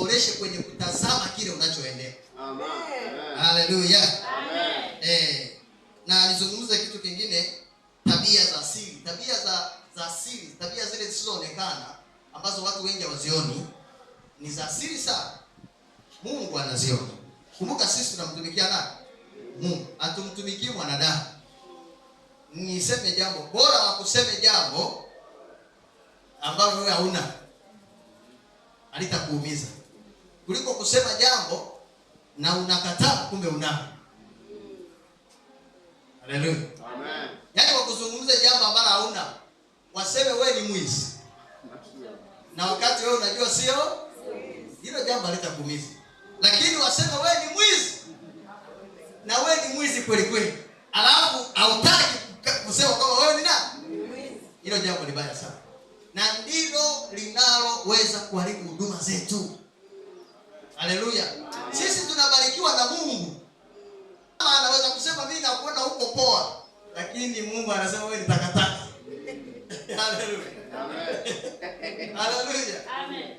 ujiboreshe kwenye kutazama kile unachoendea. Amen. Haleluya. Amen. Na alizungumza kitu kingine, tabia za siri, tabia za siri, tabia zile zisizoonekana ambazo watu wengi hawazioni ni za siri sana. Mungu anaziona. Kumbuka sisi tunamtumikia nani? Mungu. Hatumtumikii mwanadamu. Niseme jambo, bora wakuseme jambo ambalo wewe hauna, halitakuumiza, kuliko kusema jambo na unakataa, kumbe unalo. Haleluya. Amen. Yaani wakuzungumze jambo ambalo hauna, waseme wewe ni mwizi, na wakati wewe unajua sio hilo jambo, halitakuumiza. Lakini waseme wewe ni mwizi na wewe ni mwizi kweli kweli, alafu hautaki kusema kwamba wewe ni nani, hilo jambo ni baya sana, na ndilo linaloweza kuharibu huduma zetu. Haleluya! Sisi tunabarikiwa na Mungu. Kama anaweza kusema mimi nakuona huko poa, lakini Mungu anasema wewe ni takataka. Haleluya. Amen. Haleluya.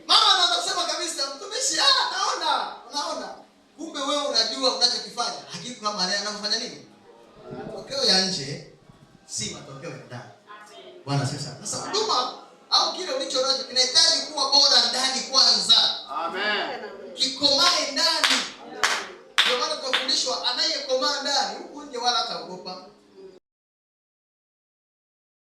Mama anaweza kusema kabisa, mtumishi, naona, unaona. Kumbe wewe unajua unachokifanya. Hakika kama anavyofanya nini? Matokeo ya nje si matokeo ya ndani. Bwana asifiwe sana. Sasa huduma au kile ulicho nacho kinahitaji kuwa bora ndani kwanza. Amen. Kikomae.